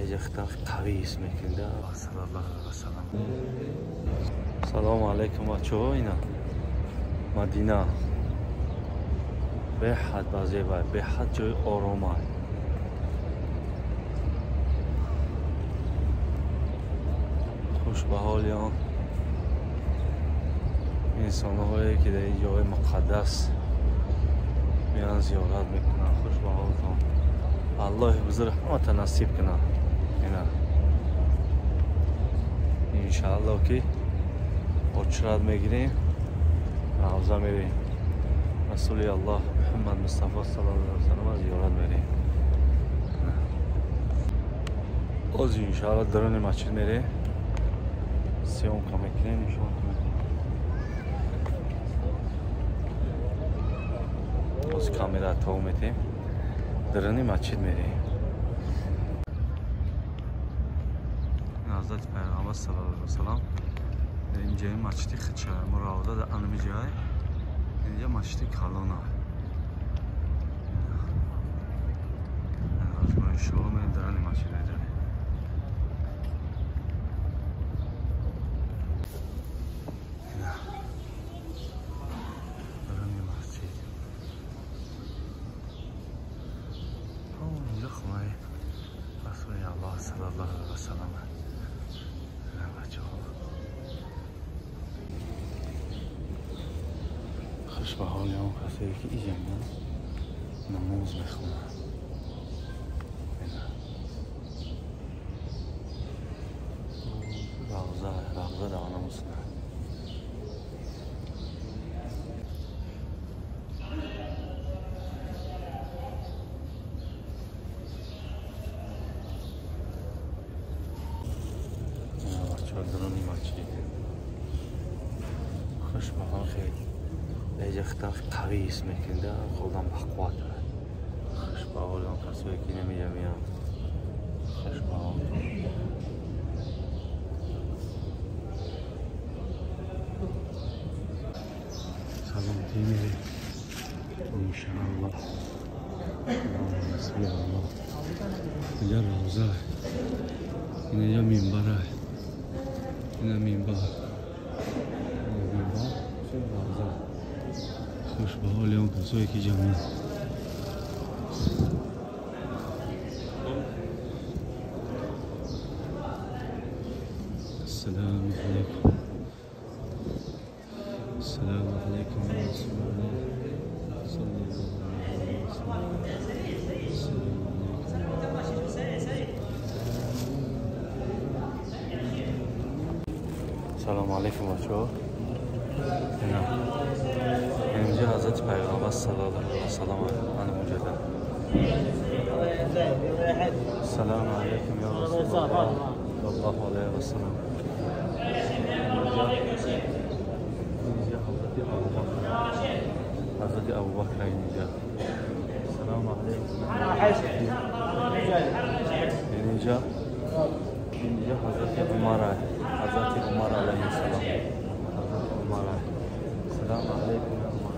Ejahtan қавӣ ҳис мекунда. Саллаллоҳу алайҳи васаллам. Салому алайкум бачаҳо, ина Мадина. Беҳад базеба, беҳад ҷои орома. Хуш ба ҳоли он инсонҳое ки дар ин ҷои муқаддас меан зиёрат мекунанд. Хуш ба ҳолтон. Аллоҳи бузург ҳамата насиб кунад. Ина иншааллоҳ ки очрат мегирем, равза мерем. Расули Аллоҳ Муҳаммад Мустафо саллаллоҳу алайҳи васаллам зиёрат мерем. Оз иншааллоҳ даруни масҷид мерем, съёмка мекунем, нишон мекунем. Оз камера то метем, даруни масҷид мерем. Ҳазрати Пайғамбар саллаллоҳу алайҳи васаллам ин ҷои масҷиди хича муравода дар анами ҷой, инҷа масҷиди калона. Иншоаллоҳ мерем даруни масҷид медарем. Даруни масҷид. Инҷа хонаи Расули Аллоҳ саллаллоҳу алайҳи васаллам. Бачаҳо, хуш ба ҳоли он касое ки иҷа намоз мехонанд. Равза, равза дар намоз. Даруни масҷид. Хуш ба ҳол хеле ejahtan қавӣ ҳис мекунда, одам бақувват. Хуш ба ҳоли он касое ки намеҷа меянд. Хуш ба ҳолтон. Саломатӣ мерем иншааллоҳ. Расули Аллоҳ. Инҷа равза, инҷа минбара, ина минбар, минбар, равза. Хуш ба ҳоли он касое ки ҷамъ. Ассалому алайкум. Ассалому алайкум ва расулуллоҳ саллаллоҳу алайҳи васаллам. Ассалому алайкум. Салому алайкум бачаҳо. Инҷа ҳазрати Пайғамбар саллаллоҳу алайҳи васаллам ана муҷада. Ассалому алайкум я Расулуллоҳ саллаллоҳу алайҳи васаллам. Инҷа ҳазрати Абубакр, ҳазрати Абубакр инҷа. Ассалому алайкум. Инҷа, инҷа ҳазрати Умар, ҳазрати Умар алайҳиссалом. Ҳазрати Умар. Ассалому алайкум я Умар.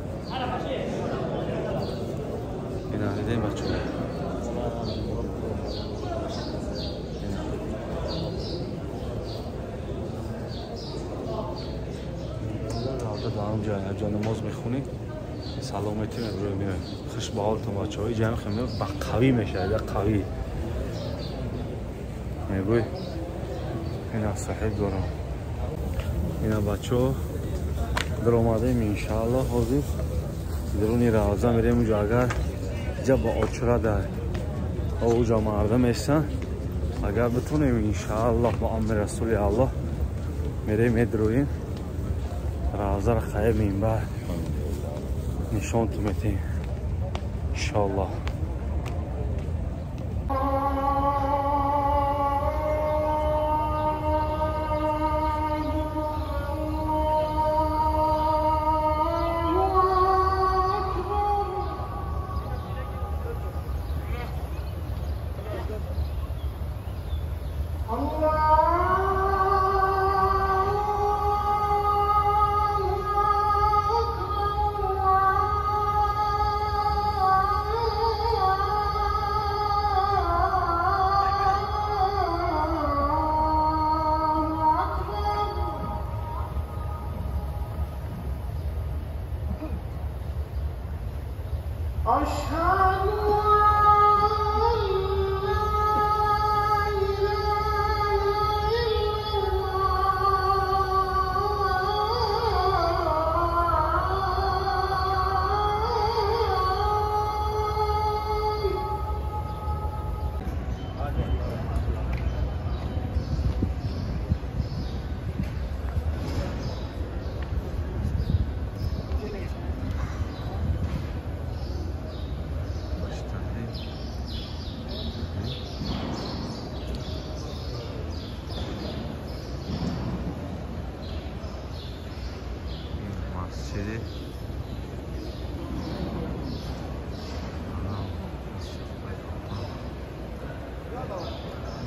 Ина дидем бачаҳо. Дар ҷо намоз мехонӣ, саломатӣ мебурӣ, меоӣ. Хуш ба ҳолтон бачаҳо. Иҷа ҳам хеле ба қавӣ мешавад, қавӣ мегӯй. Ина саҳиб дорам. Ина бачаҳо даромадем иншааллоҳ. Ҳозир даруни равза мерем. Уҷо агар ҷа ба очра дар уҷо мардум ҳестанд, агар битонем иншааллоҳ ба амри Расули Аллоҳ мерем, медроем равзаро, хайр минбар нишонтон метем иншоаллоҳ.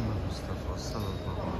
Мустафо саллаллоҳу.